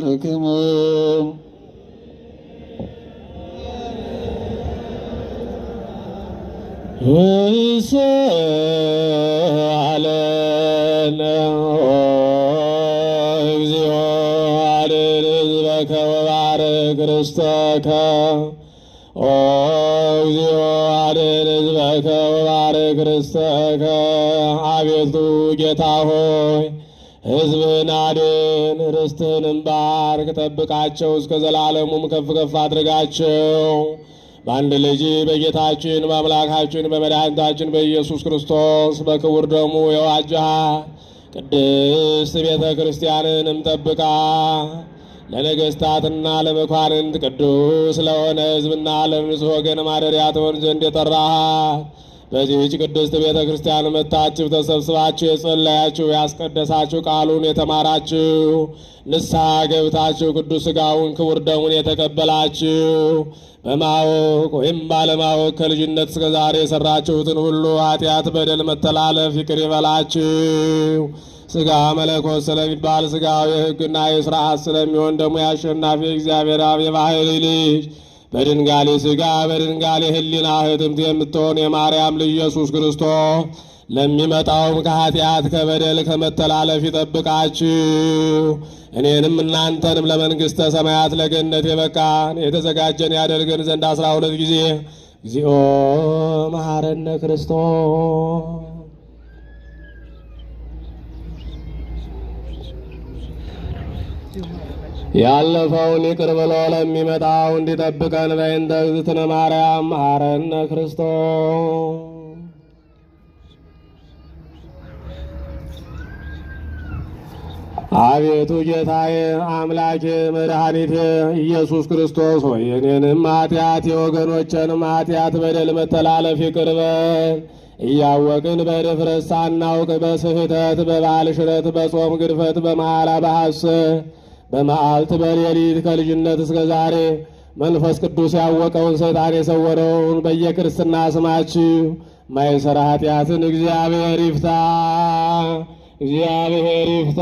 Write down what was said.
ይባርክሙ። ይስአለነ እግዚኦ አድኅን ሕዝበከ ወባርክ ርስተከ። ኦ እግዚኦ አድኅን ሕዝበከ ወባርክ ርስተከ። አቤቱ ጌታ ሆይ፣ ሕዝብህን አድን፣ ርስትህንም ባርክ፣ ጠብቃቸው፣ እስከ ዘላለሙም ከፍ ከፍ አድርጋቸው። በአንድ ልጅ በጌታችን በአምላካችን በመድኃኒታችን በኢየሱስ ክርስቶስ በክቡር ደሙ የዋጀሃት ቅድስት ቤተ ክርስቲያንንም ጠብቃ፣ ለነገሥታትና ለመኳንንት፣ ቅዱስ ለሆነ ሕዝብና ለንጹሕ ወገን ማደሪያ ትሆን ዘንድ የጠራሃት በዚህች ቅድስት ቤተ ክርስቲያን መጥታችሁ ተሰብስባችሁ የጸለያችሁ፣ ያስቀደሳችሁ፣ ቃሉን የተማራችሁ፣ ንስሐ ገብታችሁ ቅዱስ ሥጋውን ክቡር ደሙን የተቀበላችሁ፣ በማወቅ ወይም ባለማወቅ ከልጅነት እስከ ዛሬ የሰራችሁትን ሁሉ ኃጢአት፣ በደል፣ መተላለፍ ይቅር ይበላችሁ። ሥጋ መለኮት ስለሚባል ሥጋው፣ የሕግና የሥርዓት ስለሚሆን ደግሞ የአሸናፊ እግዚአብሔር አብ የባሕርይ ልጅ፣ በድንጋሌ ሥጋ በድንጋሌ ሕሊና ህትምት የምትሆን የማርያም ልጅ ኢየሱስ ክርስቶስ ለሚመጣውም ከኃጢአት፣ ከበደል፣ ከመተላለፍ ይጠብቃችሁ። እኔንም እናንተንም ለመንግሥተ ሰማያት ለገነት የበቃን የተዘጋጀን ያደርገን ዘንድ 12 ጊዜ እግዚኦ መሐረነ ክርስቶስ። ያለፈውን ይቅር ብሎ ለሚመጣው እንዲጠብቀን በእንተ እግዝእትነ ማርያም መሐረነ ክርስቶስ። አቤቱ ጌታዬ፣ አምላኬ፣ መድኃኒቴ ኢየሱስ ክርስቶስ ሆይ፣ የኔንም ኃጢአት የወገኖቼንም ኃጢአት፣ በደል፣ መተላለፍ ይቅር በል። እያወቅን በድፍረት፣ ሳናውቅ በስህተት፣ በበዓል ሽረት፣ በጾም ግድፈት፣ በመሐላ በሐሰት፣ በመዓልት በሌሊት፣ ከልጅነት እስከ ዛሬ መንፈስ ቅዱስ ያወቀውን ሰይጣን የሰወረውን በየክርስትና ስማችሁ ማይሰራ ኃጢአትን እግዚአብሔር ይፍታ። እግዚአብሔር ይፍታ።